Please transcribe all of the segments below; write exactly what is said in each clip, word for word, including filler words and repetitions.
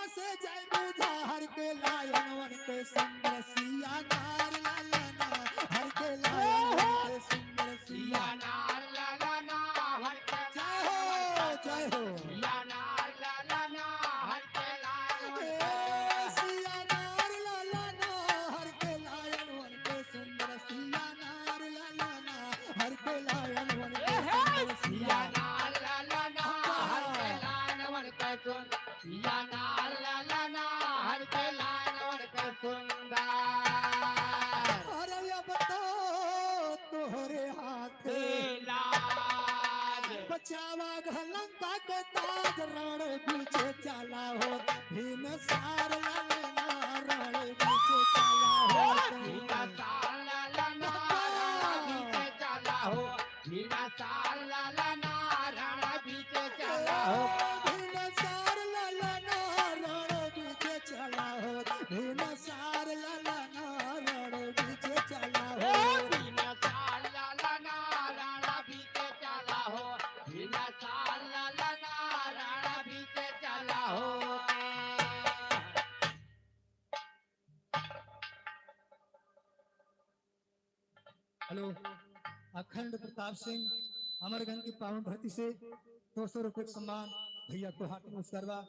से जय बुझा हर के लायन वन के सुंदर सिया नार लालना, हर के लायन वन के सुंदर सिया नार लालना, हर के जय हो, जय हो। सिया नार लालना, हर के लायन वन के ए, सिया नार लालना, हर के लायन वन के सुंदर सिया नार लालना, हर के लायन वन के ए, हे! सुंदर सिया नार लालना, हर के लायन वन के सुंदर सिया नार लालना, हर के लायन वन के सुंदर। अरे अब तो तोहरे हाथ हे लाज। बचावा लंका के ताज, रण बीच चला हो भीम सार लालना, रण बीच चला हो भीम सार लालना, रण बीच चला हो भीम सार लालना, रण बीच चला हो। भीम सार लालना, रण बीच चला हो। भीम सार लालना, रण बीच चला हो। भीम सार लालना, रण बीच चला हो। भीम सार लालना, रण बीच चला हो। हेलो, अखंड प्रताप सिंह, अमरगंज की पावन धरती से दो सौ रुपये का सम्मान भैया को हाथ में उस्कारवा।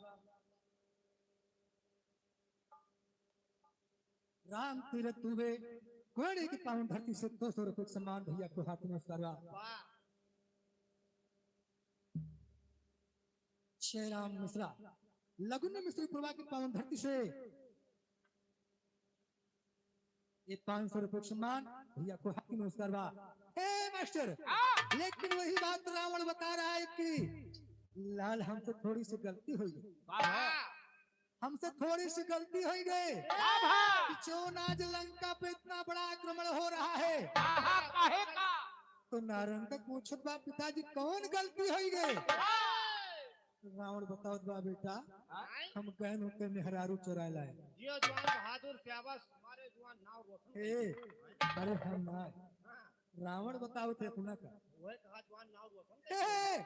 राम तीरथ दुबे, कोयड़े की पावन धरती से दो सौ रुपये का सम्मान भैया को हाथ में उस्कारवा। वाह। जयराम मिश्रा, लगुन मिश्री पुरवा की पावन धरती से ये पाँच सौ रुपये का सम्मान भैया को हाथ में उस्कारवा। ए मास्टर, हाँ। लेकिन वही बात रावण बता रहा है कि लाल, हमसे थोड़ी सी गलती हुई। वाह। हमसे थोड़ी सी गलती हुई गई। वाह। कि जो आज लंका पे इतना बड़ा आक्रमण हो रहा है, हाँ, हाँ, काहे का? तो नारंतक पूछत बा, पिताजी कौन गलती हुई गई? हाँ। रावण बतावत बा, बेटा, हाँ? हम गए होके मेहरारू चुराए लाए। जियो जवान बहादुर, शाबाश, हमारे जवान नाव रोशन ए, करे। अरे हम ना। हाँ। रावण बतावत है अपना का। वह कहा जवान नाव रोशन करे। ए,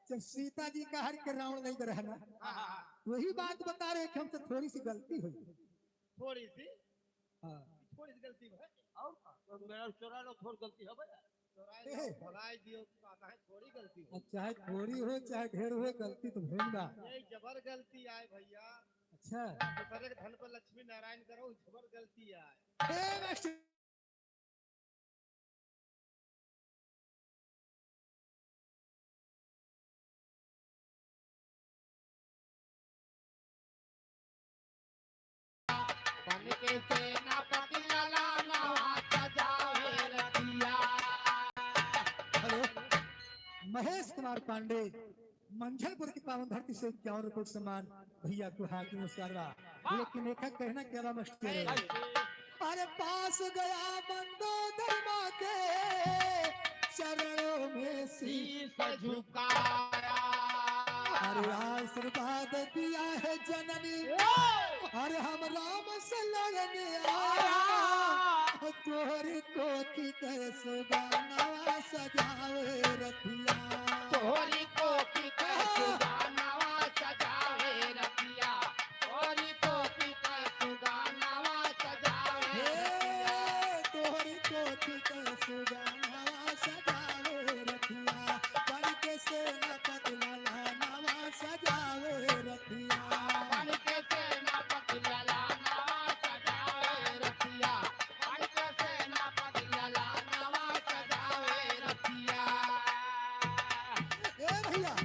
जब सीता जी का हर के रावण नहीं रहा ना, हाँ, हाँ, हाँ। वही बात बता रहे कि हमसे थोड़ी सी गलती हुई। थोड़ी सी? हाँ। थोड़ी सी गलती है। और का? तो मेरा चुरा लो, थोड़ी गलती है भैया। चुराए ए। लो, भगाए दियो, तो कहता है थोड़ी गलती हो। अब चाहे थोड़ी हो, चाहे ढेर हो, गलती तो भइल बा। ये जबर गलती आए भैया। अच्छा। दूसरे के धन पर लक्ष्मी नारायण करो, जबर गलती आए। ए, मास्टर। बन के सेनापति लाला नवा सजावे रथिया। हेलो, महेश कुमार पांडे, मंझलपुर की पावन धरती से इक्यावन रुपये का सम्मान भैया को हाथ में उस्कारवा। हाँ। लेकिन एक कहना क्या बा मास्टर? अरे पास गया मंदोदरी माँ के चरणों में शीश शीश झुकाया। अरे आशीर्वाद दिया है जननी, अरे हम राम से लड़ने आया। तोहरी कोठी के सुगनवा सजावे रथिया। तोहरी कोठी के सुगनवा सजावे रथिया। तोहरी कोठी के सुगनवा सजावे रथिया। हे, तोहरी कोठी के सुगनवा सजावे रथिया। बन के सेनापति लाला नवा सजावे रथिया। बन के सेनापति लाला नवा सजावे रथिया। बन के सेनापति लाला नवा सजावे रथिया। ए भैया,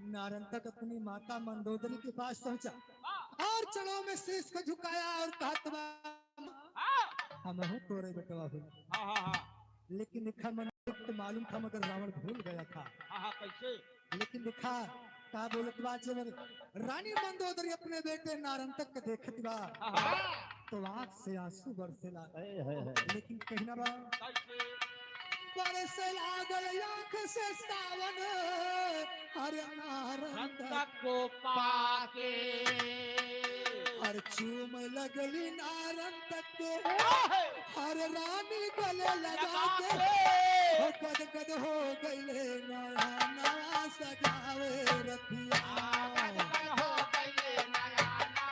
नारंतक अपनी माता मंदोदरी के पास पहुंचा और चरणों में शीश को झुकाया और कहा, "तुम हाँ। हमहू तोरे बेटवा हुई।" हाँ, हाँ, हाँ। लेकिन देखा, मन तो मालूम था, मगर रावण भूल गया था। हाँ, हाँ, कैसे? लेकिन देखा, का बोलत बा, जब रानी मंदोदरी अपने बेटे नारंतक के देखत बा, हाँ, हाँ। तो आँख से आंसू बरसे लागल। हाय, हाय, हाय। लेकिन कहीं ना बा, कैसे? बरसे लागल आँख से सावन, अरे नारंतक को पाके। अरे चूम लगली नारंतक के, अरे रानी गले लगा के। लगा के। हो गदगद हो गईले नया नवा सजावे रथिया। गदगद हो गईले नया नवा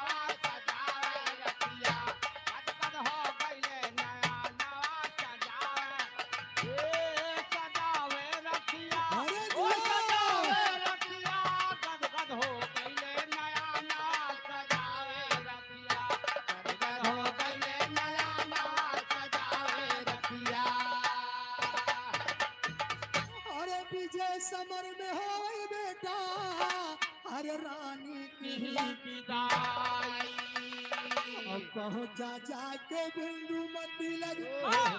रानी की विदाई। अब पहुँचा जाके बिंदुमती लग, हाँ।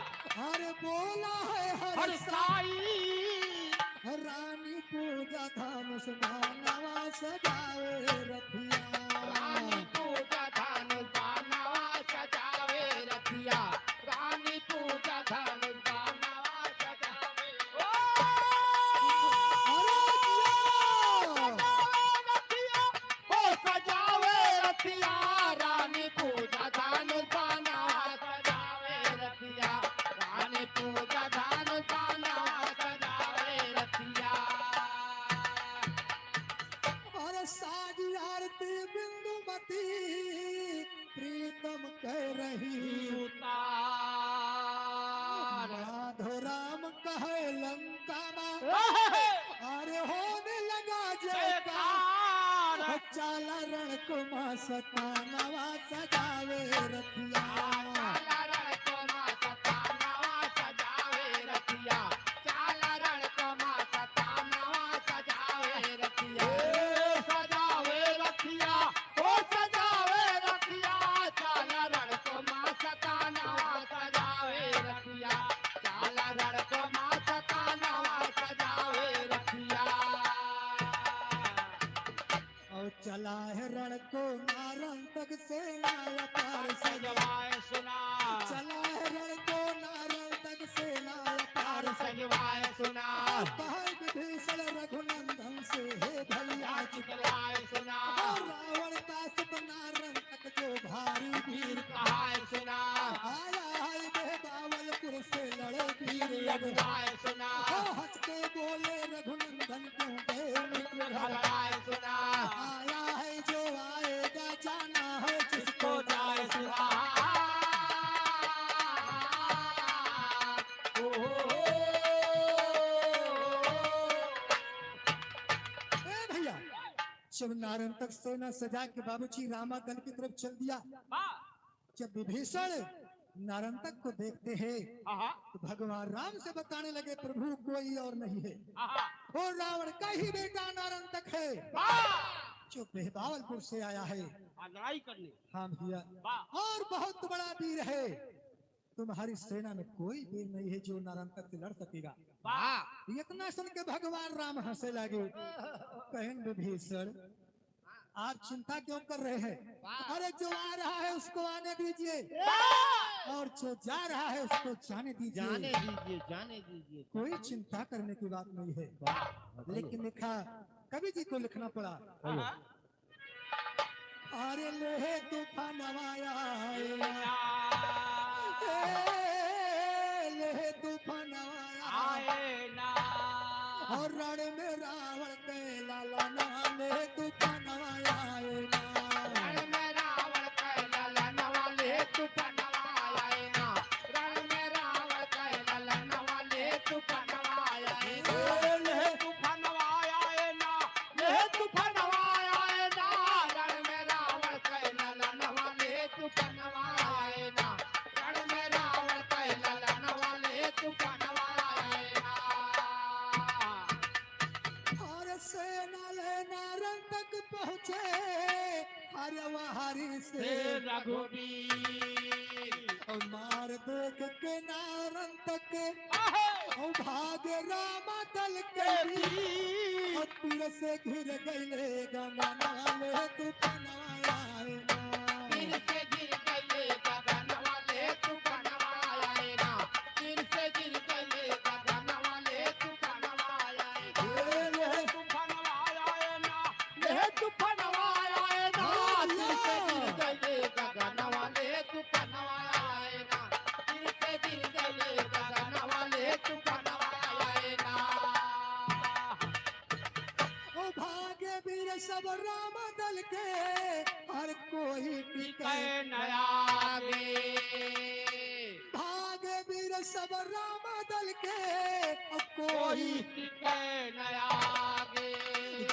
अरे बोला है हर हर साई। साई। रानी पूजा धाम सुनानवा सजावे रथिया। रानी पूजा धाम सुनानवा सजावे रथिया। रानी पूजा धाम सुनानवा सजावे। ओ! अरे जिया! सजावे रथिया। ओ सजावे रथिया, रानी पूजा धान पाना सजावे रथिया, रानी पूजा धान पाना सजावे रथिया। अरे साज आरती बिंदुमती प्रीतम कह रही उतार। माधो राम कहे लंका मा। अरे होने लगा जयकार। जयकार। चाला रण को माँ सतानवा सजावे रथिया। चाला रण को माँ सतानवा सजावे रथिया। चाला रण को माँ सतानवा सजावे रथिया। ए, सजावे रथिया। ओ सजावे रथिया, चाला रण को माँ सतानवा सजावे रथिया, चाला रण को माँ सतानवा सजावे रथिया। और चला है रण को नारंतक सेना अपार सजवाए सुना। चला है रण को नारंतक सेना अपार सजवाए सुना। कहे विभीषण रघुनंदन से, हे भैया चितवाए सुना। और रावण का सुत नारंतक जो भारी वीर कहाए सुना। आया है बहबावलपुर से लड़े वीर अगुवाए सुना। ओ हंस के बोले रघुनंदन क्यों गए मित्र घर। घबराए सुना। आया है जो आएगा जाना है जिसको जाए सुना। ओ हो हो। ए भैया, जब नारंतक सेना सजा के बाबूजी रामा दल की तरफ चल दिया, वाह। जब विभीषण नारंतक को देखते हैं, आहा। तो भगवान राम से बताने लगे, "प्रभु, कोई और नहीं है, आहा। वो रावण का ही बेटा नारंतक है।" वाह। जो बहबावलपुर से आया है। हाँ, लड़ाई करने। हाँ भैया। वाह। और बहुत बड़ा वीर है, तुम्हारी सेना में कोई वीर नहीं है जो नारंतक से लड़ सकेगा। वाह। इतना सुन के भगवान राम हंसे लगे, कहन, "विभीषण, आप चिंता क्यों कर रहे हैं? वाह। अरे, जो आ रहा है, उसको आने दीजिए, वाह। और जो जा रहा है, उसको जाने दीजिए। जाने दीजिए, जाने दीजिए।" कोई चिंता करने की बात नहीं है। वाह। लेकिन लिखा, कवि जी को लिखना पड़ा। हाँ। अरे, ले तूफानवा आए ना। ए, ले तूफानवा आए ना। और रण में रावण के ललनवा ले तूफानवा आए ना। रण में रावण के ललनवा ले तूफानवा आए ना। रण में रावण के ललनवा ले तूफानवा आए ना। ए, ले तूफानवा आए ना। ले तूफानवा आए ना। रण में रावण के ललनवा ले तूफानवा आए ना। रण में रावण के ललनवा ले तूफानवा आए ना। और सेना ले नारंतक पहुँचे, हर वहारी से से रघुबीर। और मार देख के नारंतक, आहो। और भागे रामा दल के के वीर। वीर। और तीर से घिर गइले गगनवा ले तूफानवा आए ना। तीर से घिर गइले गगनवा ले तूफानवा आए ना। तीर से घिर गइले गगनवा ले तूफानवा आए ना। ए, ले। तूफानवा आए ना। ले तूफानवा आए ना। हाँ, तीर से गिर गइले गगनवा ले तूफानवा आए ना। तीर से गिर गइले गगनवा ले तूफानवा आए ना। ओ भागे वीर सब राम दल के, हर कोई टिके टिके न आगे। भागे वीर सब राम दल के, अब कोई कोई टिके न आगे।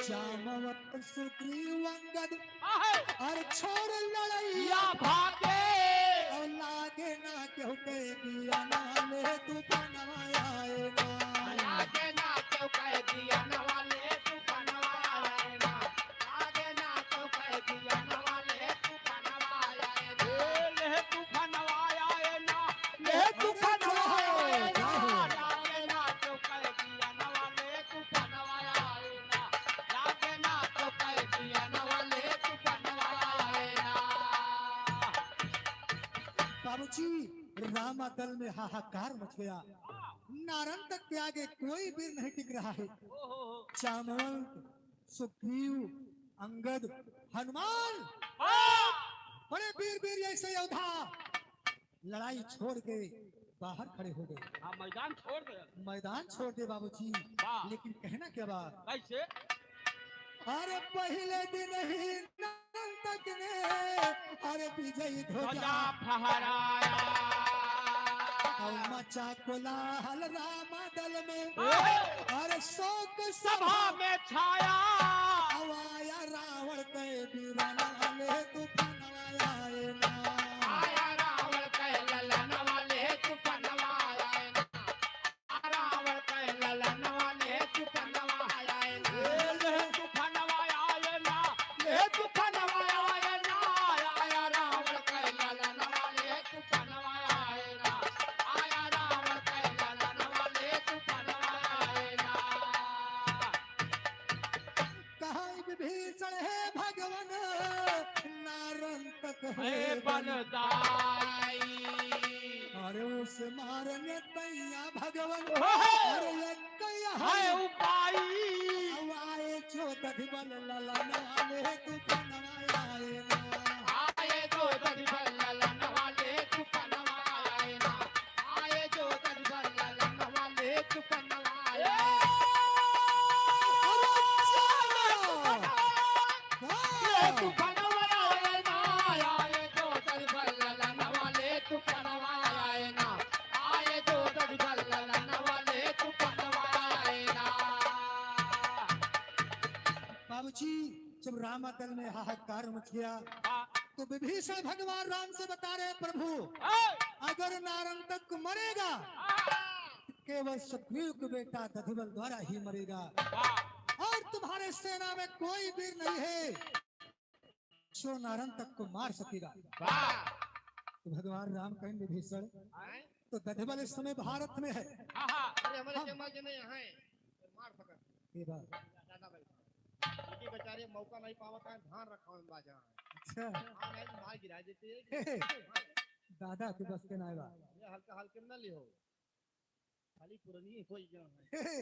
जामवंत सुग्रीव अंगद, आहे। अरे छोड़ लड़ैया या भागे। और लागे ना केहू के दिया ना ले तूफानवा आए ना। लागे ना केहू के दिया ना ले तूफानवा आए ना। जी, रामा दल में हाहाकार मच गया। नारंतक के आगे कोई वीर नहीं टिक रहा है। जामवंत, सुग्रीव, अंगद, हनुमान, बड़े वीर, वीर ऐसे योद्धा लड़ाई छोड़ के बाहर खड़े हो गए। हाँ, मैदान छोड़ दे। मैदान छोड़ दे बाबूजी। वाह। लेकिन कहना क्या बात? कैसे? अरे पहले दिन ही नारंतक ने अरे विजयी ध्वजा ध्वजा फहराया। और मचा कोलाहल रामा दल में। ओए! अरे शोक सभा सभा में छाया। अब आया रावण के वीरन वाले तूफान आए ना। आया रावण के ललन वाले तूफान आए ना। रावण के ललन वाले तूफान आए ना। ले तूफान आए ना। ले तूफान आए ना। आया रावण के ललन वाले तूफान आए ना। आया रावण के ललन वाले तूफान आए ना। कहा विभीषण हे भगवन नारंतक हे हे बन बनदाई। अरे उस मारने तैया भगवन। ओहो! अरे एक कया है है। उपाय। अब आए जो दधिबल ललन वाले तूफान आए ना। आए जो दधिबल ललन वाले तूफान आए ना। आए जो दधिबल ललन वाले तूफान आए। अरे चलो। हाँ। ये तूफान आए ना, आए जो दधिबल ललन वाले तूफान आए ना। आए जो दधिबल ललन वाले तूफान आए ना। बाबूजी, जब रामा दल में हाहाकार मच गया, हाँ। तो विभीषण भगवान राम से बता रहे, "प्रभु, हाँ। अगर नारंतक मरेगा, हाँ। तो केवल सुग्रीव का बेटा दधिबल द्वारा ही मरेगा। हाँ। और तुम्हारे सेना में कोई वीर नहीं है जो नारंतक को मार सकेगा।" वाह। तो भगवान राम कहें, "विभीषण, हाँ। तो दधिबल इस समय भारत में है।" हाँ, हाँ। अरे, हमारे हम जमा जने यहाँ हैं, तो मार सकत हैं। ये बात। दादा भाई, ये बेचारे मौका नहीं पावत हैं, धान रखावे में बाजा हैं। अच्छा। हाँ, नहीं तो मार गिरा देते हैं। दादा के बस के नाय बा। ये हल्का हल्के में ना लिहो, खाली पुरानी कोई जहाँ है।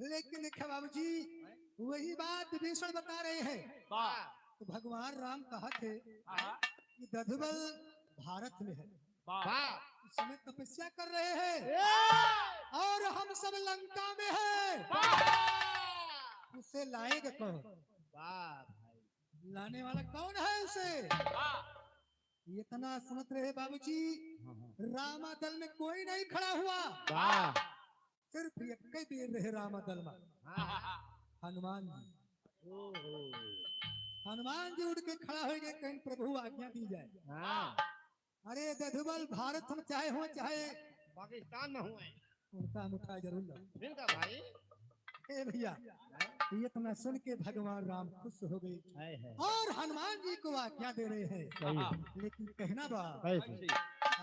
लेकिन देखा बाबूजी, हैं? वही बात विभीषण बता रहे हैं। वाह। तो भगवान राम कहा थे हाँ। कि दधिबल भारत में है। वाह। इस समय तपस्या कर रहे हैं। ए! और हम सब लंका में हैं। वाह। उसे लाएगा कौन? वाह भाई। लाने वाला कौन है उसे? वाह। इतना सुनत रहे बाबूजी, हाँ, हाँ। रामा दल में कोई नहीं खड़ा हुआ। वाह। सिर्फ एक ही वीर रहे रामा दल में। हाँ। हनुमान जी। ओहो। हनुमान जी उठ के खड़ा हो गए, कहीं, "प्रभु आज्ञा दी जाए।" हाँ। अरे दधिबल भारत में चाहे हो, चाहे पाकिस्तान में हुए। उनका हम उठाए जरूर लो। मिलता भाई। ए भैया, ये इतना सुन के भगवान राम खुश हो गए हाय, हाय। और हनुमान जी को आज्ञा दे रहे हैं। सही है। लेकिन कहना बा, कैसे?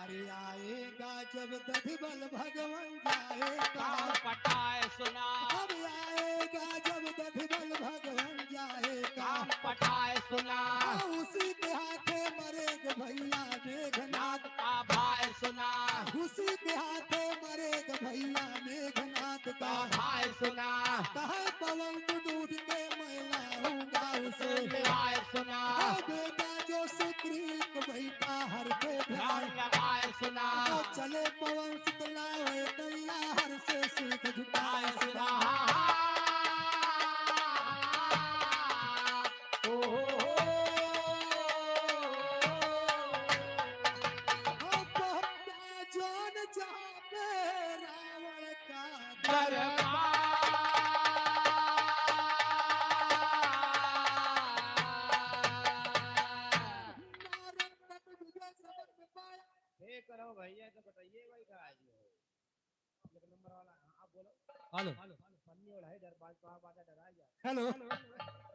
अरे आएगा जब दधिबल भगवान जाएगा। काम पटाए सुना। अब आएगा जब दधिबल भगवान जाएगा। काम पटाए सुना। उसी के हाथे मरेग भैया मेघनाथ। नाथ का भाई सुना। उसी के हाथे मरेग भैया मेघनाथ का। का भाई सुना। कहे पवन सुत उठ के मैं लाऊंगा उसे। भाई सुना। ओ बेटा जो सुग्रीव बैठा हर पे राम ध्यान। लगाए सुना। ओ चले पवन सुत लावे दैया हर से शीश झुकाए भाई सुना। सुना। ओ हो हो। ओ बेटा जान जाते रावण का दरबार। नारंतक विजय समर में पाया। हे करो भैया, तो बताइए भाई का आज हो। एक नंबर वाला, हाँ, आप बोलो। हेलो। पन्नी वाला है, डर, बाज, बाज, बाजा डरा जा। हेलो।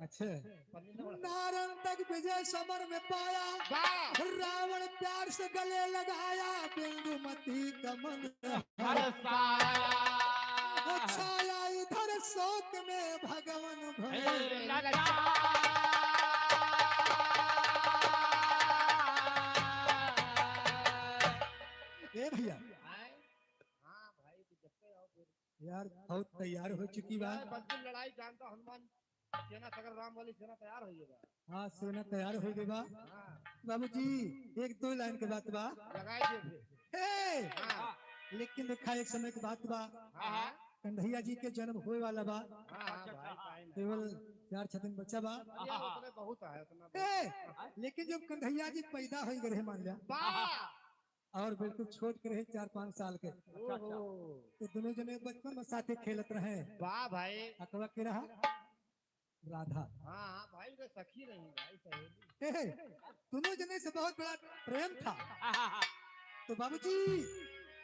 अच्छा। पन्नी ना उड़ा। नारंतक विजय समर में पाया। वाह। रावण प्यार से गले लगाया, बिंदुमती का मन हर्षाया। छाया इधर शोक में भगवन भये हे ललाट। बहुत तैयार हो चुकी बा। जय बलदेव लड़ाई जानता हनुमान, सेना सगर राम वाली सेना तैयार हो गई बा। हाँ, सेना तैयार हो गई बा। हाँ। बाबूजी, एक दो लाइन के बात बा। लगाए दे फिर। ए! हाँ। लेकिन देखा, एक समय के बात बा। हाँ, हाँ। कन्हैया जी के जन्म होए वाला बा। हाँ, हाँ, भाई, time है। केवल चार छह दिन बचा बा। अरे, उतने बहुत है, उतना ए! बहुत है। लेकिन जब कन्हैया जी पैदा हो गए रहे, मान लिया, बा! और बिल्कुल छोट के रहे, चार पाँच साल के, ओहो। तो दोनों जने बचपन में साथे खेलत रहे। वाह भाई। अकवा के रहा राधा। हाँ, हाँ, भाई, उनके सखी नहीं, भाई, सहेली। ए, दोनों जने से बहुत बड़ा प्रेम था। तो बाबूजी,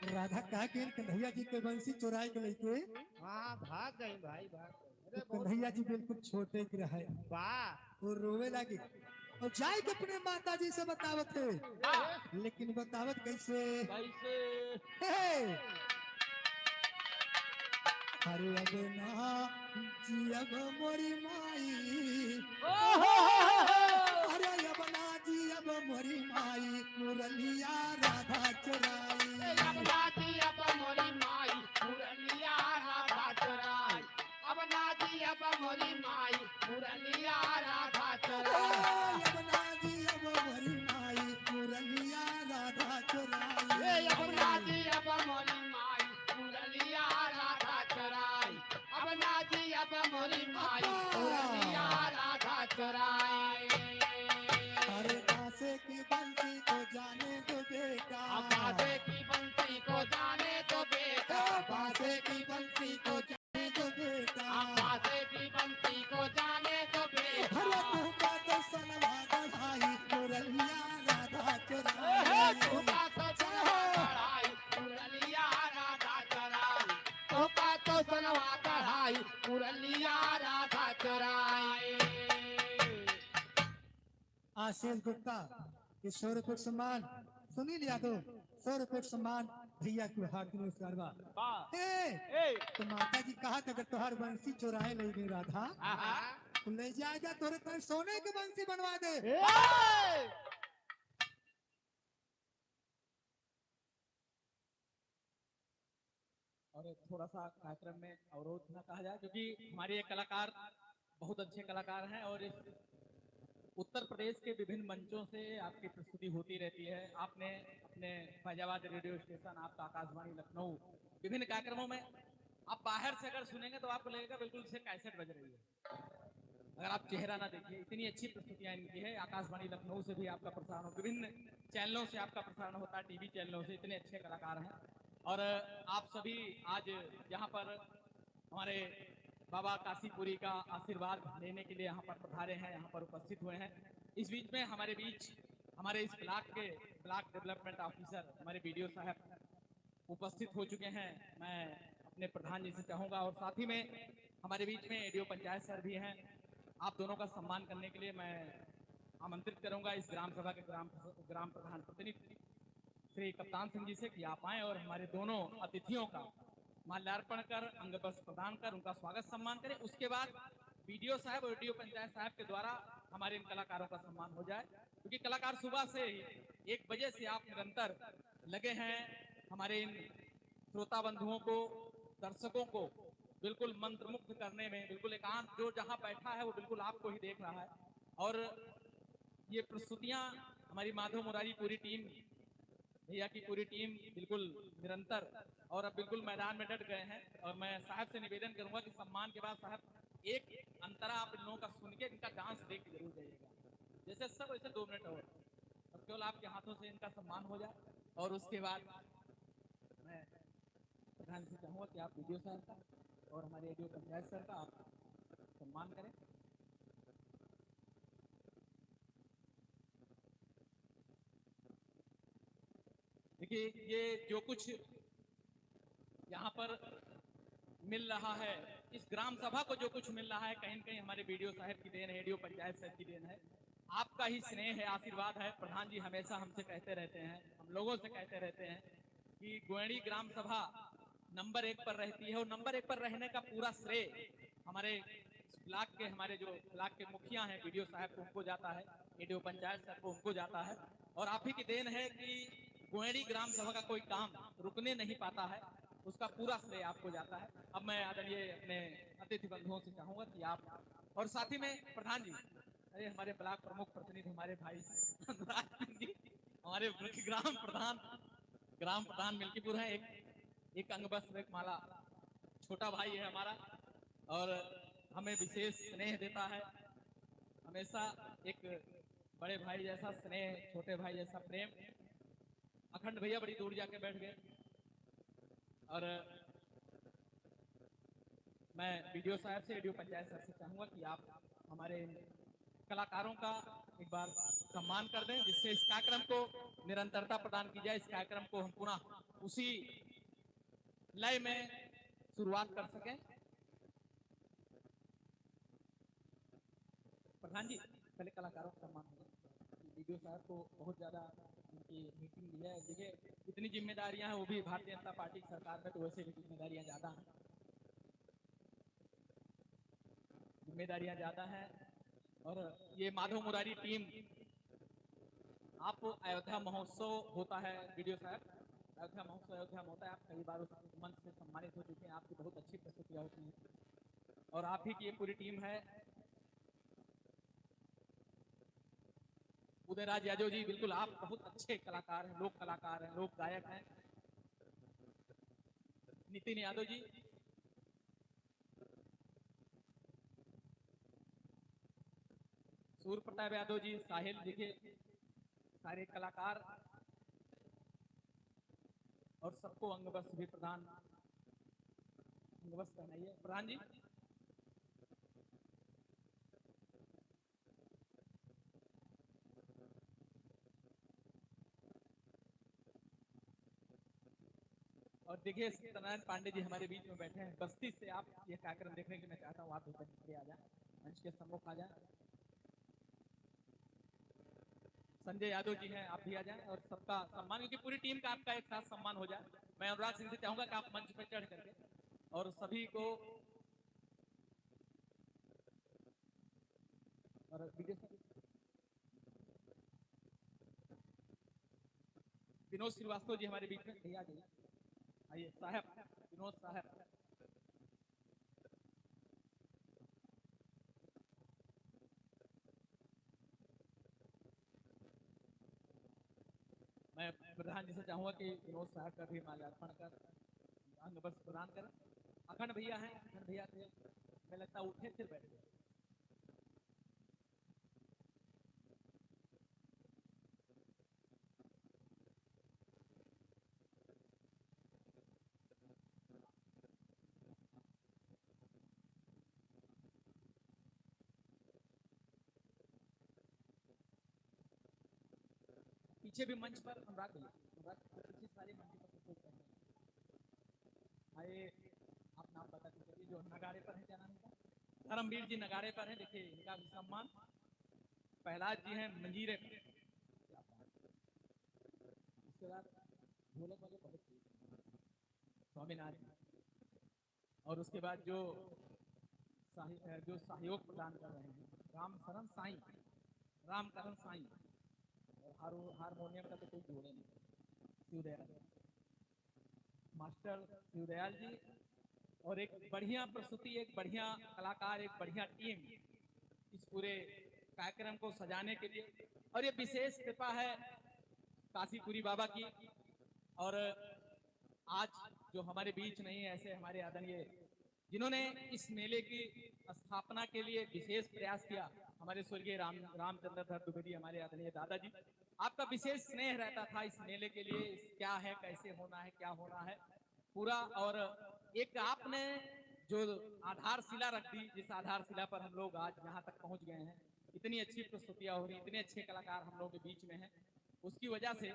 राधा कहा कि कन्हैया जी के बंसी चुराए के लेके हाँ, भाग गई, भाई, भाग गई। अरे, तो बहुत कन्हैया जी बिल्कुल छोटे के रहे। वाह। वो रोवे लागे और जाए के अपने माता जी से बतावत है। हाँ। लेकिन बतावत कैसे? कैसे? हे! अरे अब ना जियब मोरी माई। ओहो! अरे अब ना जियब मोरी माई, मुरलिया राधा चुराई। ए, अब ना जियब मोरी माई, मुरलिया राधा चुराई। अब ना जियब मोरी माई, मुरलिया राधा चुराई। ए, अब ना जियब मोरी माई, मुरलिया राधा चुराई। ए, अब ना जियब मोरी माई, मुरलिया राधा चुराई। अब ना जियब मोरी माई, मुरलिया राधा चुराई। अरे बांसे की बंसी को जाने दो बेटा। अब बांसे की बंसी को जाने दो बेटा। ए, बांसे की बंसी को जाने दो बेटा। अब बांसे की बंसी को जाने दो बेटा। अरे तू का तो सनवा गढ़ाई, मुरलिया राधा चुराई। ए, तू का तो सनवा गढ़ाई, मुरलिया राधा चुराई। तू का तो सनवा गढ़ाई, मुरलिया राधा चुराई। आशीष गुप्ता के सौ रुपये सम्मान, सुनील यादव सौ रुपये सम्मान, भैया के हाथ में उपहार बा। वाह। ए, ए। तो माता जी कहा था, अगर तोहार बंसी चुराए ले गई राधा, आहा। तो ले जाए जा तोरे तन सोने के बंसी बनवा दे। ए। और थोड़ा सा कार्यक्रम में अवरोध ना कहा जाए, क्योंकि हमारे ये कलाकार बहुत अच्छे कलाकार हैं और इस उत्तर प्रदेश के विभिन्न मंचों से आपकी प्रस्तुति होती रहती है। आपने अपने फैजाबाद रेडियो स्टेशन, आपका आकाशवाणी लखनऊ, विभिन्न कार्यक्रमों में आप बाहर से अगर सुनेंगे तो आपको लगेगा बिल्कुल जैसे कैसेट बज रही है। अगर आप चेहरा ना देखिए, इतनी अच्छी प्रस्तुतियां इनकी है। आकाशवाणी लखनऊ से भी आपका प्रसारण हो, विभिन्न चैनलों से आपका प्रसारण होता है, टीवी चैनलों से, इतने अच्छे कलाकार हैं। और आप सभी आज यहाँ पर हमारे बाबा काशीपुरी का आशीर्वाद लेने के लिए यहाँ पर पधारे हैं, यहाँ पर उपस्थित हुए हैं। इस बीच में हमारे बीच हमारे इस ब्लॉक के ब्लॉक डेवलपमेंट ऑफिसर हमारे बीडीओ साहब उपस्थित हो चुके हैं। मैं अपने प्रधान जी से चाहूँगा और साथ ही में हमारे बीच में एडीओ पंचायत सर भी हैं। आप दोनों का सम्मान करने के लिए मैं आमंत्रित करूँगा इस ग्राम सभा के ग्राम, ग्राम प्रधान प्रतिनिधि श्री कप्तान सिंह जी से कि आप आएँ और हमारे दोनों अतिथियों का माल्यार्पण कर अंग वस्त्र प्रदान कर उनका स्वागत सम्मान करें। उसके बाद बीडीओ साहब और एडीओ पंचायत साहब के द्वारा हमारे इन कलाकारों का सम्मान हो जाए, क्योंकि कलाकार सुबह से ही एक बजे से आप निरंतर लगे हैं हमारे इन श्रोता बंधुओं को, दर्शकों को बिल्कुल मंत्रमुग्ध करने में। बिल्कुल एकांत, जो जहाँ बैठा है वो बिल्कुल आपको ही देख रहा है। और ये प्रस्तुतियाँ हमारी माधव मुरारी पूरी टीम, भैया की पूरी टीम बिल्कुल निरंतर और अब बिल्कुल मैदान में डट गए हैं। और मैं साहब से निवेदन करूंगा कि सम्मान के बाद साहब एक अंतरा आप इन लोगों का सुन के इनका डांस देख के जरूर जाइएगा, जैसे सब ऐसे दो मिनट और, बस केवल आपके हाथों से इनका सम्मान हो जाए। और उसके बाद मैं प्रधान से चाहूँगा कि आप बीडीओ साहब का और हमारे एडीओ पंचायत सर का आप सम्मान करें। देखिए, ये जो कुछ यहाँ पर मिल रहा है, इस ग्राम सभा को जो कुछ मिल रहा है, कहीं न कहीं हमारे बीडीओ साहब की देन है, एडीओ पंचायत साहब की देन है। आपका ही स्नेह है, आशीर्वाद है। प्रधान जी हमेशा हमसे कहते रहते हैं, हम लोगों से कहते रहते हैं कि गोयड़ी ग्राम सभा नंबर एक पर रहती है और नंबर एक पर रहने का पूरा श्रेय हमारे ब्लॉक के, हमारे जो ब्लॉक के मुखिया हैं, बीडीओ साहब को, उनको जाता है, एडीओ पंचायत सर को, उनको जाता है। और आप ही की देन है कि गोयड़ी ग्राम सभा का कोई काम रुकने नहीं पाता है। उसका पूरा श्रेय आपको जाता है। अब मैं आदरणीय अपने अतिथि बंधुओं से चाहूंगा कि आप, और साथ ही में प्रधान जी, अरे हमारे ब्लॉक प्रमुख प्रतिनिधि हमारे भाई अनुराग सिंह जी, हमारे ग्राम प्रधान, ग्राम प्रधान मिल्कीपुर हैं, एक, एक अंग वस्त्र एक माला, छोटा भाई है हमारा और हमें विशेष स्नेह देता है, हमेशा एक बड़े भाई जैसा स्नेह, छोटे भाई जैसा प्रेम। अखंड भैया बड़ी दूर जाके बैठ गए और मैं बीडीओ साहब से, एडीओ पंचायत सर से चाहूंगा कि आप हमारे इन कलाकारों का एक बार सम्मान कर दें, जिससे इस कार्यक्रम को निरंतरता प्रदान की जाए, इस कार्यक्रम को हम पुनः उसी लय में शुरुआत कर सकें। प्रधान जी, पहले कलाकारों का सम्मान होगा। बीडीओ साहब को बहुत ज्यादा उनकी मीटिंग भी है, देखिए इतनी जिम्मेदारियां हैं, वो भी भारतीय जनता पार्टी की सरकार में, तो वैसे भी जिम्मेदारियां ज्यादा हैं, जिम्मेदारियां ज्यादा हैं। और ये माधव मुरारी टीम, आप अयोध्या महोत्सव होता है बीडीओ साहब, अयोध्या महोत्सव अयोध्या में होता है, आप कई बार उस मंच से सम्मानित हो चुके हैं, आपकी बहुत अच्छी प्रस्तुतियां होती हैं और आप ही की ये पूरी टीम है। उदयराज यादव जी, बिल्कुल आप बहुत अच्छे कलाकार हैं, लोक कलाकार हैं, लोक गायक हैं। नितिन यादव जी, सूर्य प्रताप यादव जी, साहिल जी के सारे कलाकार और सबको अंगवस्त्र भी प्रदान, अंगवस्त्र पहनाइए प्रधान जी। और देखिए सत्यनारायण पांडे जी हमारे बीच में बैठे हैं, बस्ती से आप ये कार्यक्रम देखने के लिए मैं चाहता हूँ आप भी मंच के आ जाए, मंच के सम्मुख आ जाए। संजय यादव जी हैं, आप भी आ जाएं और सबका सम्मान, क्योंकि पूरी टीम का आपका एक साथ सम्मान हो जाए। मैं अनुराग सिंह से चाहूंगा कि आप मंच पर चढ़ करके और सभी को, और विजय सर, विनोद श्रीवास्तव जी हमारे बीच में, भैया आ जाइए, आइए साहब, विनोद साहब। मैं प्रधान जी से चाहूंगा कि विनोद साहब का भी माल्यार्पण कर अंग वस्त्र प्रदान करें। अखंड भैया हैं, अखंड भैया थे, मैं लगता उठे फिर बैठ गए। पीछे भी मंच पर अनुराग भैया, अनुराग पीछे सारे मंच पर सब लोग बैठे हैं। आए, आप नाम बता दीजिए, जो नगाड़े पर है, क्या नाम है? धर्मवीर जी नगाड़े पर है, देखिए इनका भी सम्मान। प्रहलाद जी हैं मंजीरे पर, क्या बात है। उसके बाद ढोलक वाले बहुत तेज हैं, स्वामीनाथ जी। और उसके बाद जो साहि-, अ, जो सहयोग प्रदान कर रहे हैं, राम शरण साईं, राम करण साईं, और हारो-, हारमोनियम का तो कोई जोड़े नहीं, शिवदयाल, मास्टर शिवदयाल जी, और एक बढ़िया प्रस्तुति, एक बढ़िया कलाकार, एक बढ़िया टीम इस पूरे कार्यक्रम को सजाने के लिए। और ये विशेष कृपा है काशीपुरी बाबा की। और आज जो हमारे बीच नहीं है, ऐसे हमारे आदरणीय, जिन्होंने इस मेले की स्थापना के लिए विशेष प्रयास किया, हमारे स्वर्गीय राम, रामचंद्र धर द्विवेदी, हमारे आदरणीय दादाजी, आपका विशेष स्नेह रहता था इस मेले के लिए, इस, क्या है, कैसे होना है, क्या होना है पूरा। और एक आपने जो आधारशिला रख दी, जिस आधारशिला पर हम लोग आज यहाँ तक पहुँच गए हैं, इतनी अच्छी प्रस्तुतियाँ हो रही, इतने अच्छे कलाकार हम लोग के बीच में हैं, उसकी वजह से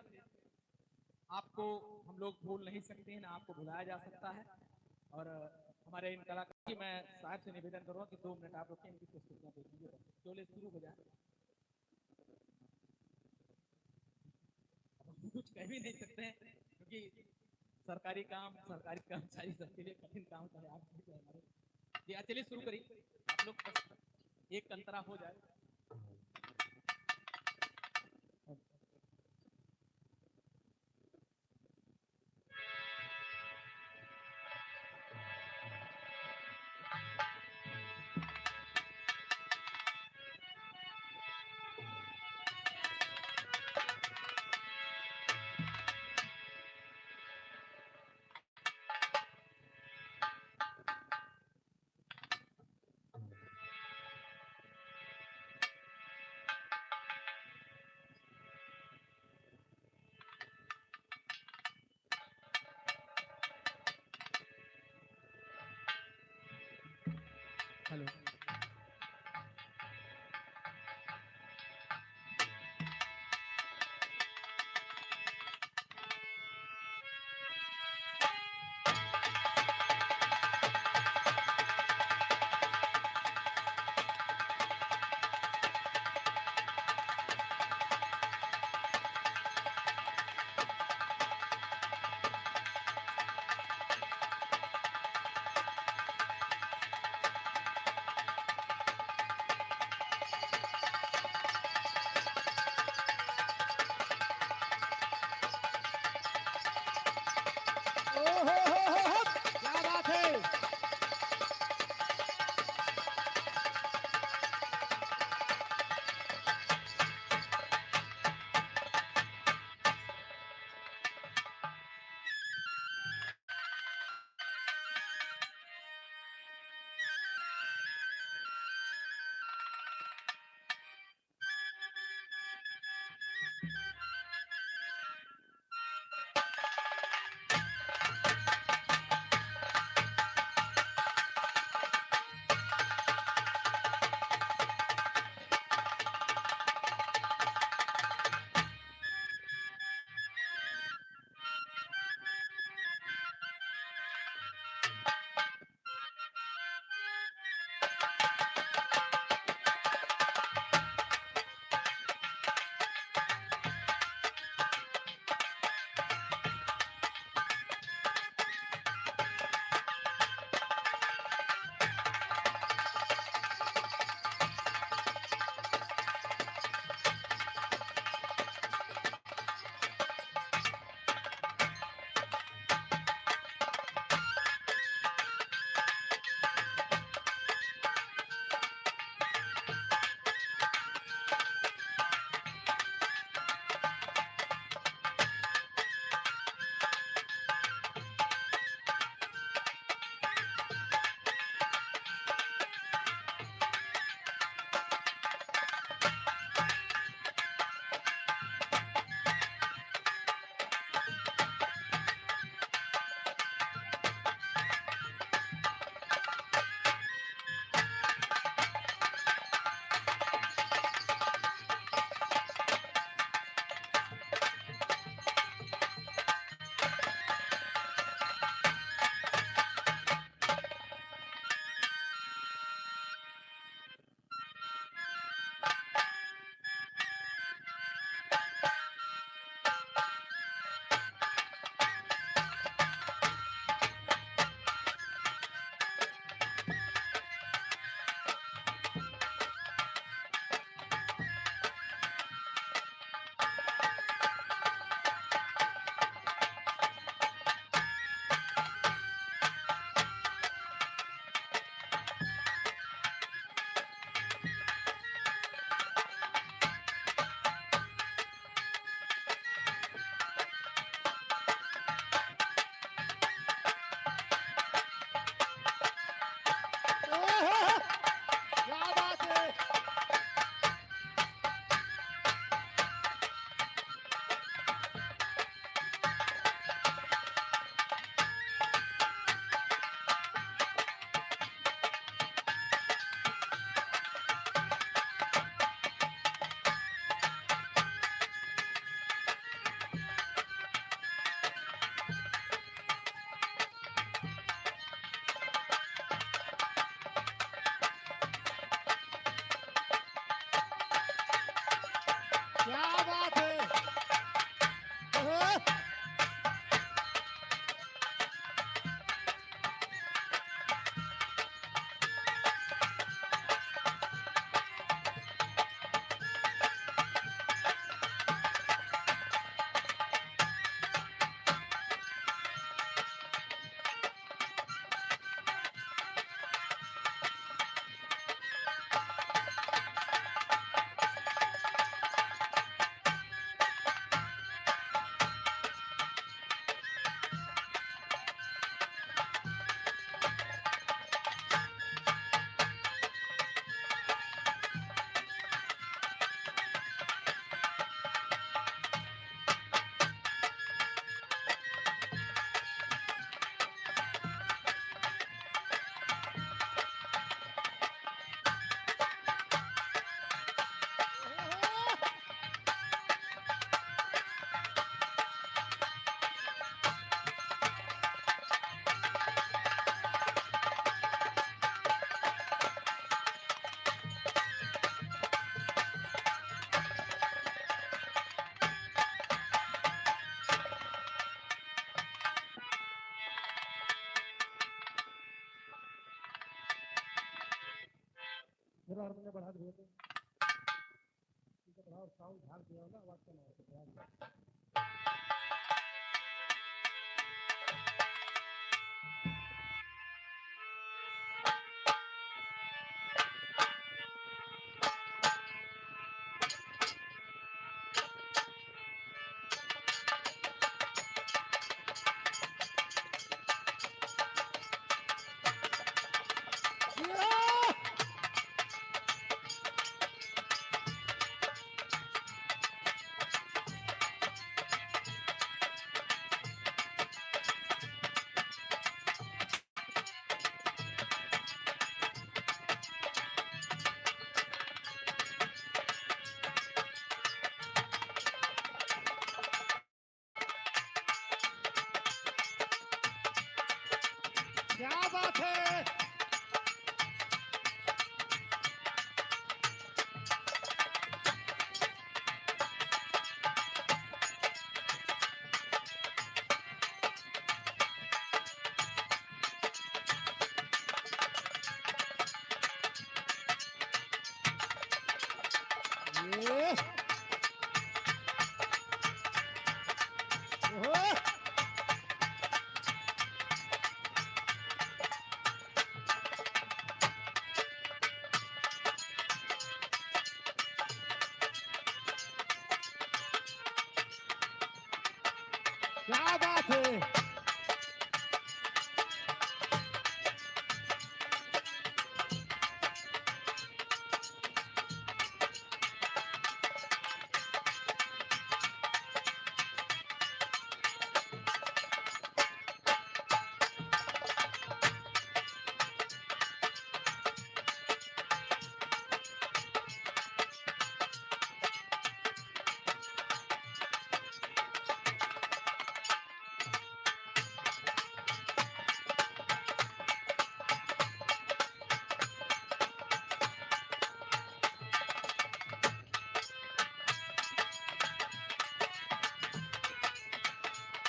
आपको हम लोग भूल नहीं सकते हैं, ना आपको भुलाया जा सकता है। और हमारे इन कलाकार की मैं साहब से निवेदन करूँगा कि दो मिनट आप रुकें, इनकी प्रस्तुतियाँ देख लीजिए, बस चलिए शुरू हो जाए। अब हम कुछ कह भी नहीं सकते हैं, क्योंकि सरकारी काम, सरकारी कर्मचारी सबके लिए कठिन काम का है। आप भी हमारे, जी, चलिए शुरू करिए आप लोग, बस एक अंतरा हो जाए। साउंड झाड़ दिया ना, आवाज कम आ रहा है। क्या बात है। ये। ओहो। क्या बात है।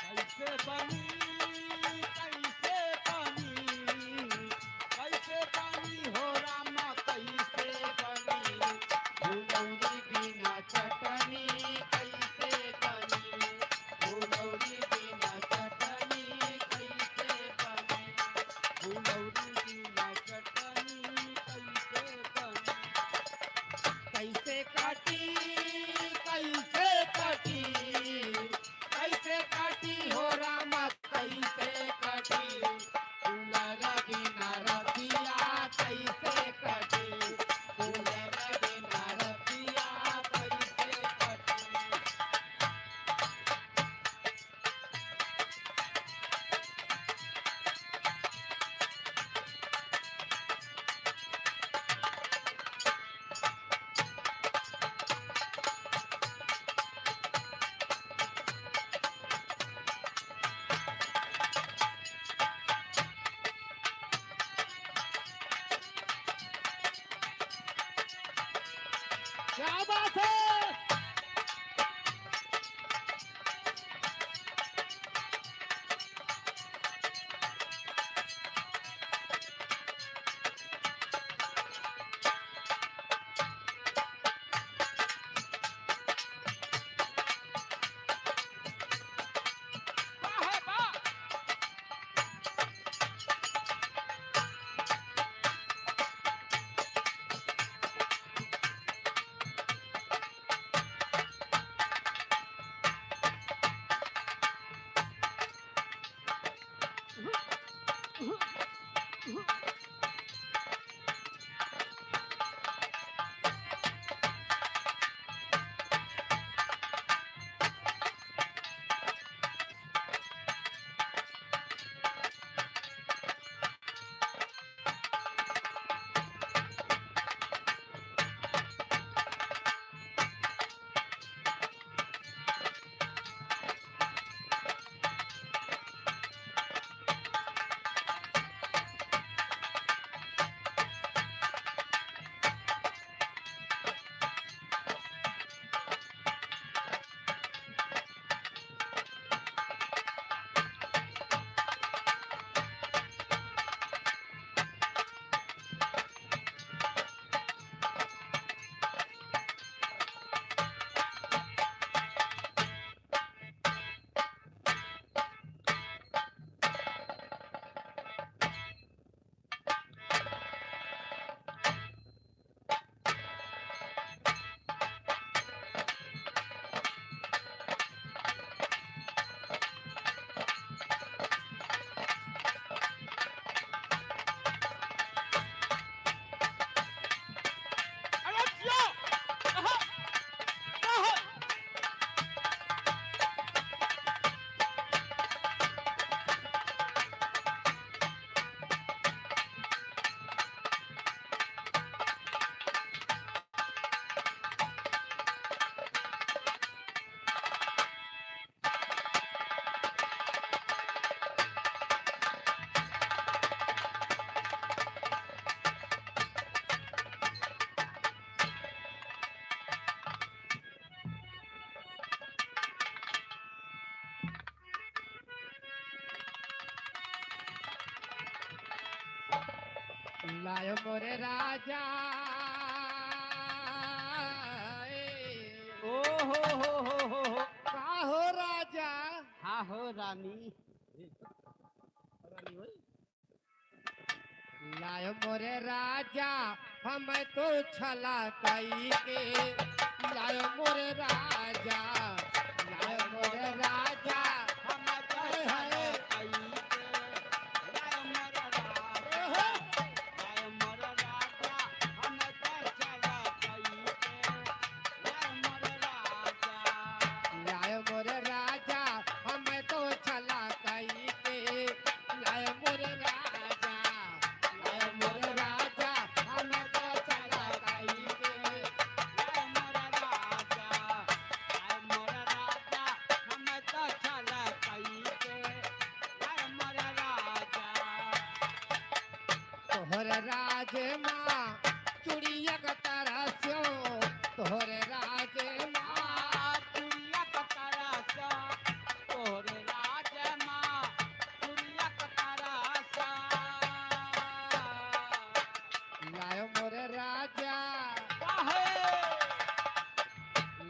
कैसे बनी, कैसे बनी, कैसे बनी हो रामा, कैसे बनी? फुलौरी बिना चटनी कैसे बनी? फुलौरी बिना चटनी कैसे बनी? फुलौरी बिना चटनी कैसे बनी? कैसे काटी, कैसे काटी, कैसे काटी हो रामा, कैसे काटी? फुलौरी बिना रतिया कैसे काटी? फुलौरी बिना रतिया कैसे काटी? क्या बात है। लायो मोरे राजा। ओ हो हो हो हो हो। का हो राजा? हाँ हो रानी। रानी भाई। लायो मोरे राजा, हम तो छला कई के। लायो मोरे राजा, लायो मोरे राजा, हम तो छला कई के। लायो मोरे राजा, लायो मोरे राजा, हम तो छला कई के। लायो मोरे राजा, लायो मोरे राजा, हम तो छला कई के। लायो मोरे राजा, लायो मोरे राजा, हम तो छला कई के। लायो मोरे राजा, लायो मोरे राजा, हम तो छला कई के। लायो मोरे राजा। तोहरे राज मा चुड़िया क तरह स्यो, तोहरे राज मा चुड़िया क तरह स्यो, तोहरे राज मा चुड़िया क तरह स्यो। लायो मोरे राजा। काहे?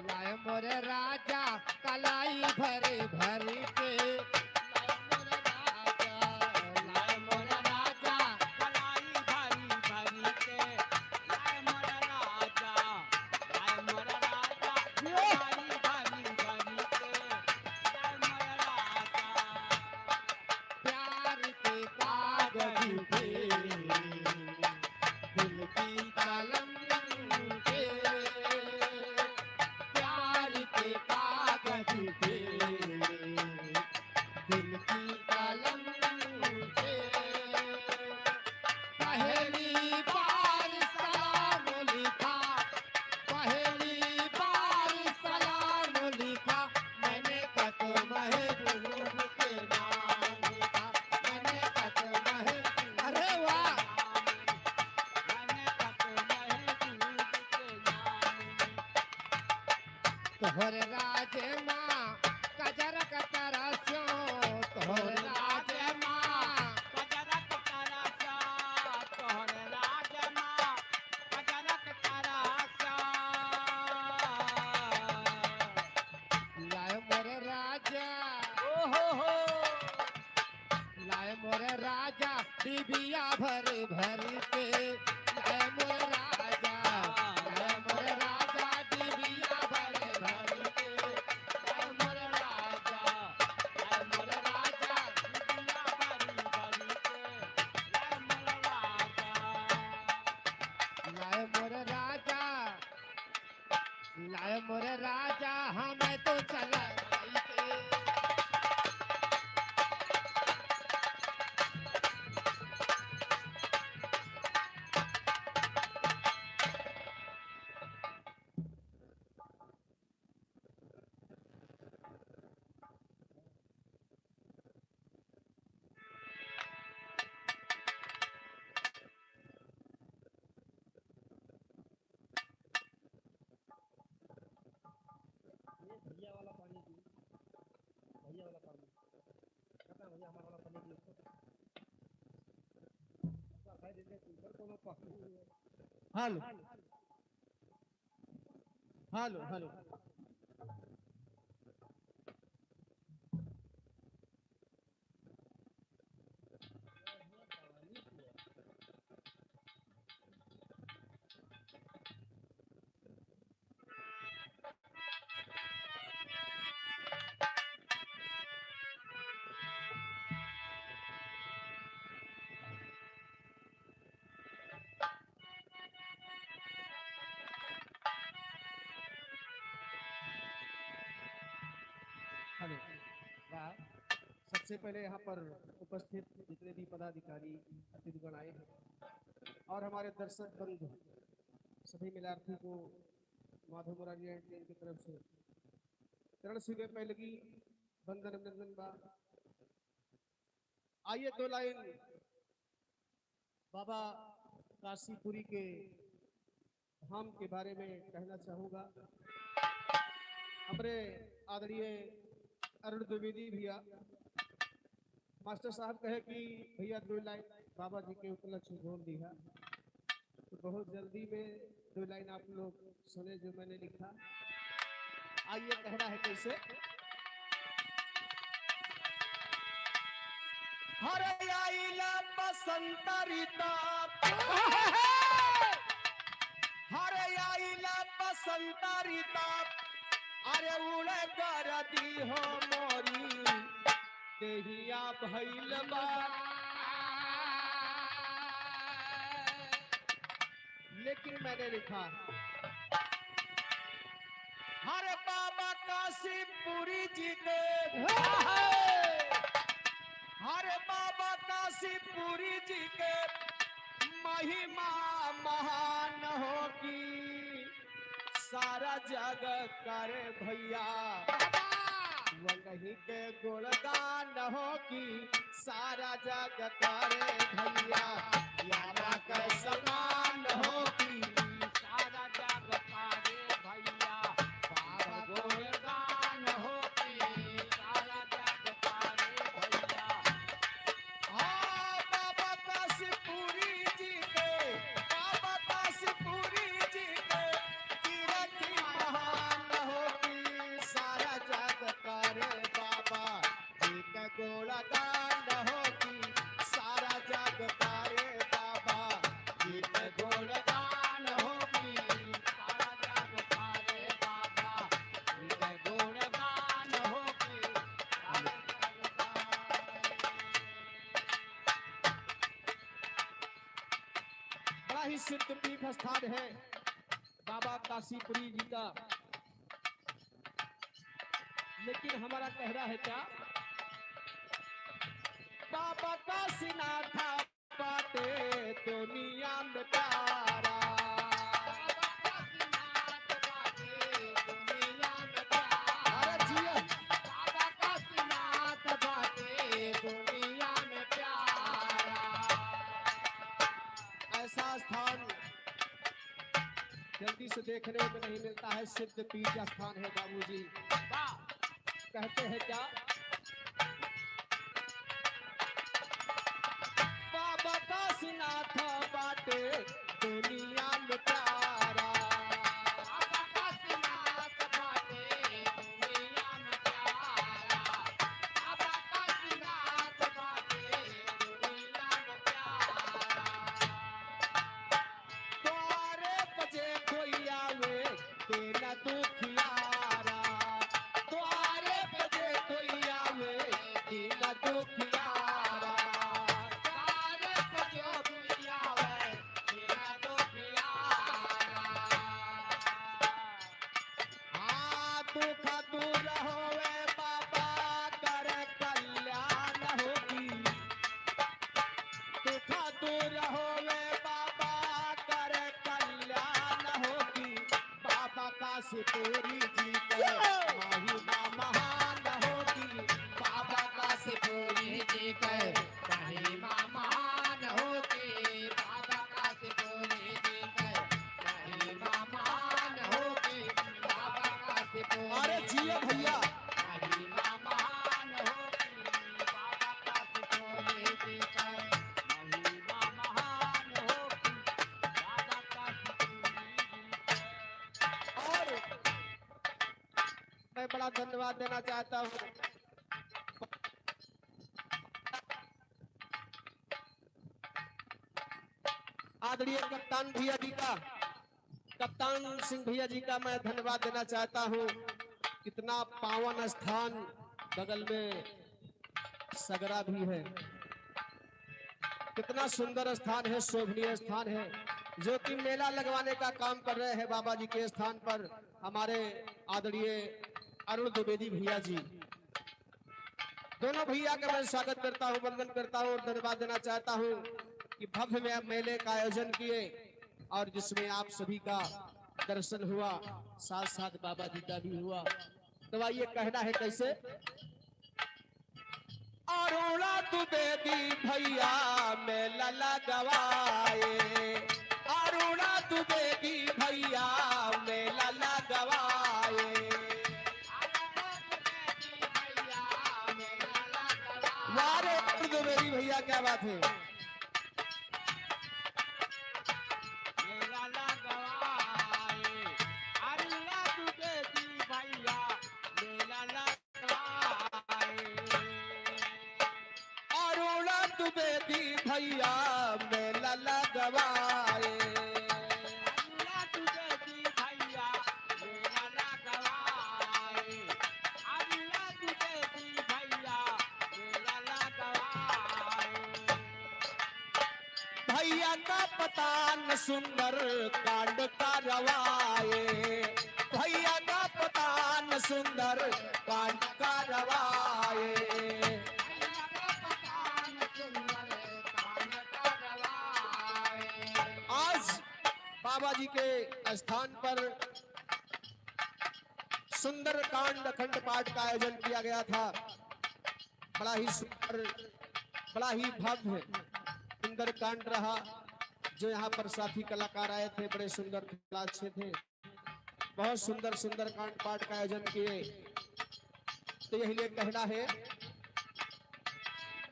लाए मोरे राजा कलाई भरी भरी के। लाए मोरे राजा, लाए मोरे राजा कलाई भरी भरी के। लाए मोरे राजा, लाए मोरे राजा कलाई भरी भरी के। लाए मोरे राजा। प्यार के कागज पे दिल की कलम से, प्यार के कागज पे दिल की कलम से पहली बार सलाम लिखा, पहली बार सलाम लिखा मैंने कत महबूब के नाम लिखा, मैंने कत महबूब अरे वाह। के नाम, मैंने कत महबूब के नाम। तोहरे राज मा कजर क तरह स्यो, तोहरे राज मा कजर क तरह स्यो, तोहरे राज मा कजर क तरह स्यो। लाए मोरे राजा। ओ हो हो। लाए मोरे राजा डिबिया भर भर के। लाए मोरे राजा, लाए मोरे राजा डिबिया भर भर के। लाए मोरे राजा, लाए मोरे राजा डिबिया भर भर के। लाए मोरे राजा, लाए मोरे राजा। लाए मोरे राजा, हम तो चला जाइके। ये भैया वाला पानी पी, भैया वाला पानी। पता भैया हमारा वाला पानी पी। हेलो। हेलो, हेलो। हेलो। वाह। सबसे पहले यहाँ पर उपस्थित जितने भी पदाधिकारी, अतिथिगण आए हैं और हमारे दर्शक बंधु, सभी मिलार्थी को माधव मुरारी and team की तरफ से चरण छुके पैलगी वंदन अभिनंदन बा। आइए दो लाइन बाबा काशीपुरी के धाम के बारे में कहना चाहूँगा। हमरे आदरणीय अरुण द्विवेदी भैया, मास्टर साहब कहे कि भैया दो लाइन, बाबा जी के उपलक्ष्य में बोल दिया। तो बहुत जल्दी में दो लाइन आप लोग सुने जो मैंने लिखा। आइए, कहना है कैसे। हरे आइला बसंत ऋतु, हरे आइला बसंत ऋतु, अरे उड़े गरदी हो मोरी देहिया भइल बा। लेकिन मैंने लिखा, हरे बाबा काशीपुरी जी के, हरे बाबा काशीपुरी जी के महिमा महान हो की सारा जग करे भैया। वही के गुणगान हो की सारा जग करे भैया। यारा के समान हो की सारा जग करे भैया। बाबा गुणगान हो की सारा जग करे भैया। हाँ, बाबा काशीपुरी जी के, बाबा काशीपुरी जी के कीर्ति महान हो की सारा जग करे बाबा जी के गुणगान हो की सारा जग करे बाबा जी के गुणगान हो की सारा जग करे बाबा जी के गुणगान हो की। बड़ा ही सिद्ध पीठ स्थान है बाबा काशीपुरी जी का, लेकिन हमारा कहना है क्या, बाबा काशीनाथ बाटे दुनिया में प्यारा। अरे जिया। ऐसा स्थान जल्दी से देखने में नहीं मिलता है, सिद्ध पीठ स्थान है बाबूजी। वाह। कहते हैं क्या, बाबा काशीनाथ बाटे दुनिया में प्यारा। बाबा काशीनाथ बाटे दुनिया में प्यारा। बाबा काशीनाथ बाटे दुनिया में प्यारा। द्वारे पे जे कोई आवे, दीन दुखियारा। द्वारे पे जे कोई आवे, दीन दुखियारा। द्वारे पे जे कोई आवे, दीन दुखियारा। हाँ, दुख दूर होवे बाबा, कर कल्याण होगी। दुख दूर होवे बाबा, कर कल्याण होगी। बाबा काशीपुरी जी के महिमा महान होगी। बाबा काशीपुरी जी के महिमा महान होगी। बाबा काशीपुरी जी के महिमा महान होगी। बाबा काशीपुरी अरे जिया भैया। महिमा महान होगी। बाबा काशीपुरी जी के महिमा महान होगी। बाबा काशीपुरी जी के। और मैं बड़ा धन्यवाद देना चाहता हूँ आदरणीय कप्तान भैया जी का, कप्तान सिंह भैया जी का मैं धन्यवाद देना चाहता हूँ। कितना पावन स्थान बगल में सगरा भी है, कितना सुंदर स्थान है, शोभनीय स्थान है, जो कि मेला लगवाने का काम कर रहे हैं बाबा जी के स्थान पर हमारे आदरणीय अरुण द्विवेदी भैया जी। दोनों भैया का मैं स्वागत करता हूँ, वंदन करता हूँ और धन्यवाद देना चाहता हूँ कि भव्य में मेले का आयोजन किए और जिसमें आप सभी का दर्शन हुआ, साथ साथ बाबा जी का भी हुआ। तो आइए, कहना है कैसे। अरुणा द्विवेदी भैया मेला लगवाए, अरुणा द्विवेदी भैया मेला लगवाए। वाह रे, अरुण द्विवेदी भैया, क्या बात है। भैया मेला लगवाए। अगला तुझे दी भैया मेला लगवाए। अगला तुझे दी भैया मेला लगवाए। भैया का पता न सुंदर कांड करवाए। भैया का पता न सुंदर कांड करवाए। आज बाबा जी के स्थान पर सुंदरकांड अखंड पाठ का आयोजन किया गया था। बड़ा ही सुंदर, बड़ा ही भव्य सुंदरकांड रहा। जो यहाँ पर साथी कलाकार आए थे, बड़े सुंदर कला अच्छे थे। बहुत सुंदर सुंदरकांड पाठ का आयोजन किए। तो यही लिए कहना है,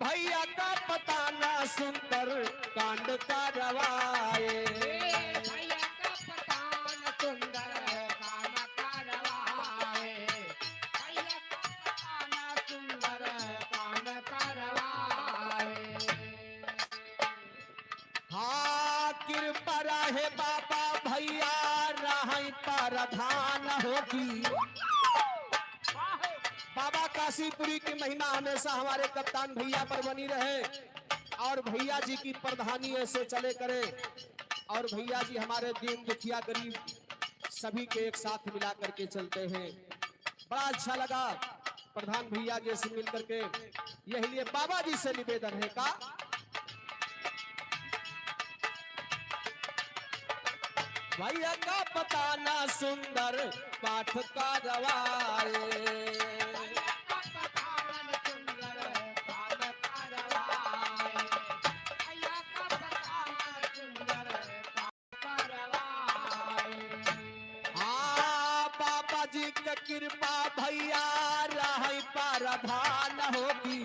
भैया का पता ना सुंदर कांड करवाए। भैया का पता ना सुंदर कांड करवाए। भैया का पता ना सुंदर कांड करवाए। हाँ, कृपा रहे बाबा, भैया रहै प्रधान हो की। बाबा काशीपुरी की महिमा हमेशा हमारे कप्तान भैया पर बनी रहे और भैया जी की प्रधानी ऐसे चले करे और भैया जी हमारे दीन दुखिया गरीब सभी के एक साथ मिला करके चलते हैं। बड़ा अच्छा लगा प्रधान भैया जी से मिल करके। यही लिए बाबा जी से निवेदन है का, भैया का पता ना सुंदर पाठ करवाए। हाँ, बाबा जी के कृपा भैया रहै प्रधान हो की।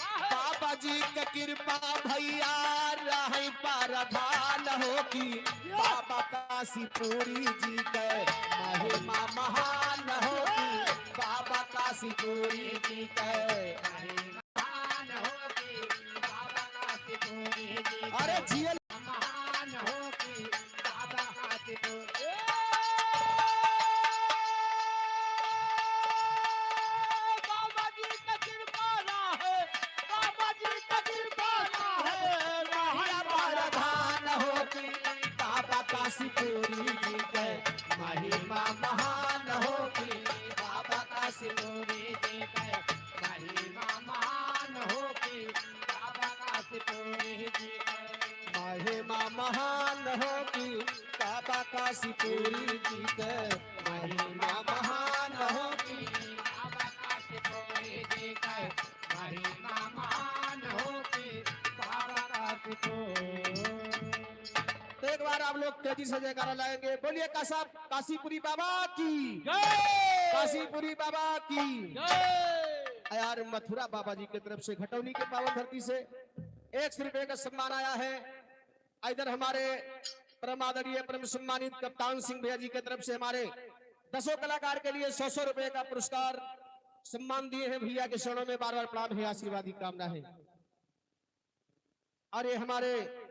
बाबा जी के कृपा भैया रहै प्रधान हो की। बाबा काशीपुरी जी के महिमा महान हो की। बाबा काशीपुरी जी के अरे जियल। बाबा जी का कृपा रहे, बाबा जी का कृपा रहे, रहे प्रधान हो की। बाबा काशीपुरी जी के महिमा महान हो की। बाबा काशीपुरी जी के महिमा महान हो की। बाबा काशीपुरी जी के महिमा महान हो की। बाबा काशीपुरी जी के महिमा महान हो की। बाबा काशीपुरी जी के महिमा महान हो की। बाबा काशीपुरी। तो एक बार आप लोग तेजी से जयकारा लगाएंगे, बोलिए कासा-, काशीपुरी बाबा की जय। काशीपुरी बाबा की जय। यार मथुरा बाबा जी की तरफ से, घटौनी के पावन धरती से एक सौ रुपए का सम्मान आया है। इधर हमारे परम आदरणीय परम सम्मानित कप्तान सिंह भैया जी की तरफ से हमारे दसों कलाकार के लिए सौ सौ रुपए का पुरस्कार सम्मान दिए हैं। भैया के चरणों में बार बार प्रणाम है, आशीर्वाद की कामना है। और ये हमारे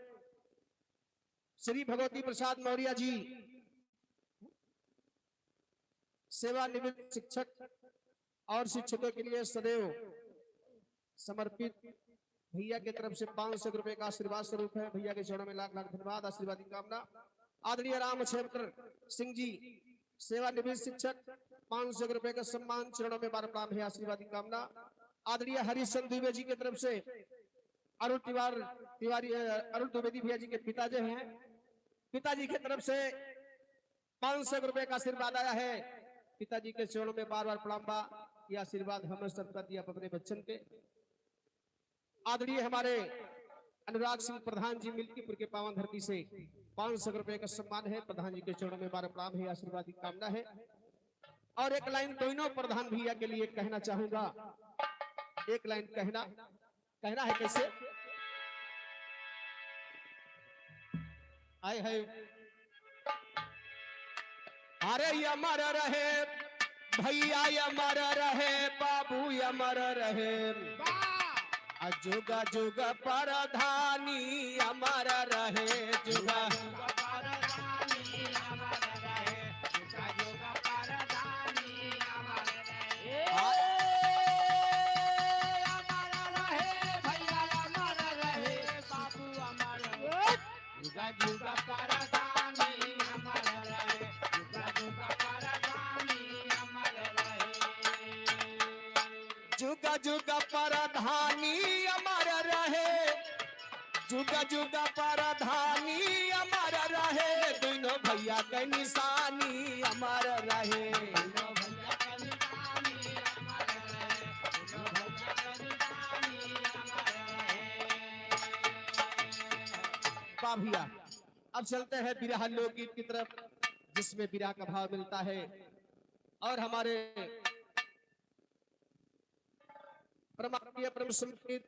श्री भगवती प्रसाद मौर्य जी, सेवानिवृत्त शिक्षक और शिक्षकों के लिए सदैव समर्पित, भैया की तरफ से पाँच सौ रुपए का आशीर्वाद स्वरूप है। भैया के चरणों में लाख लाख धन्यवाद, आशीर्वाद की कामना। आदरणीय रामचंद्र सिंह जी, सेवानिवृत्त शिक्षक, पाँच सौ रुपए का सम्मान, चरणों में बार प्रणाम है, आशीर्वाद की कामना। आदरणीय हरिश्चंद्र दुबे जी की तरफ से अरुण तिवार-, तिवारी, अ, अरुण द्विवेदी भैया जी के पिताजी हैं, पिताजी की तरफ से पाँच सौ रुपए का आशीर्वाद आया है। पिताजी के चरणों में बार बार प्रणाम बा, ये आशीर्वाद हमें सबका दिया अपने बच्चन के। आदरणीय हमारे अनुराग सिंह प्रधान जी मिल्कीपुर के पावन धरती से पाँच सौ रुपए का सम्मान है। प्रधान जी के चरणों में बार प्रणाम है, आशीर्वाद की कामना है। और एक लाइन दोनों प्रधान भैया के लिए कहना चाहूंगा, एक लाइन कहना, कहना है कैसे? आए है। अरे अमर रहे भैया, अमर रहे बाबू, अमर रहे। वाह! आ जुग जुग परधानी अमर रहे, जुग जुग जुग परधानी अमर रहे, जुग जुग परधानी अमर रहे, दुनो भैया के निशानी अमर रहे। वाह भैया, अब चलते हैं बिरहा लोकगीत की तरफ, जिसमें बिरहा का भाव मिलता है। और हमारे परमात्मीय परम संगीत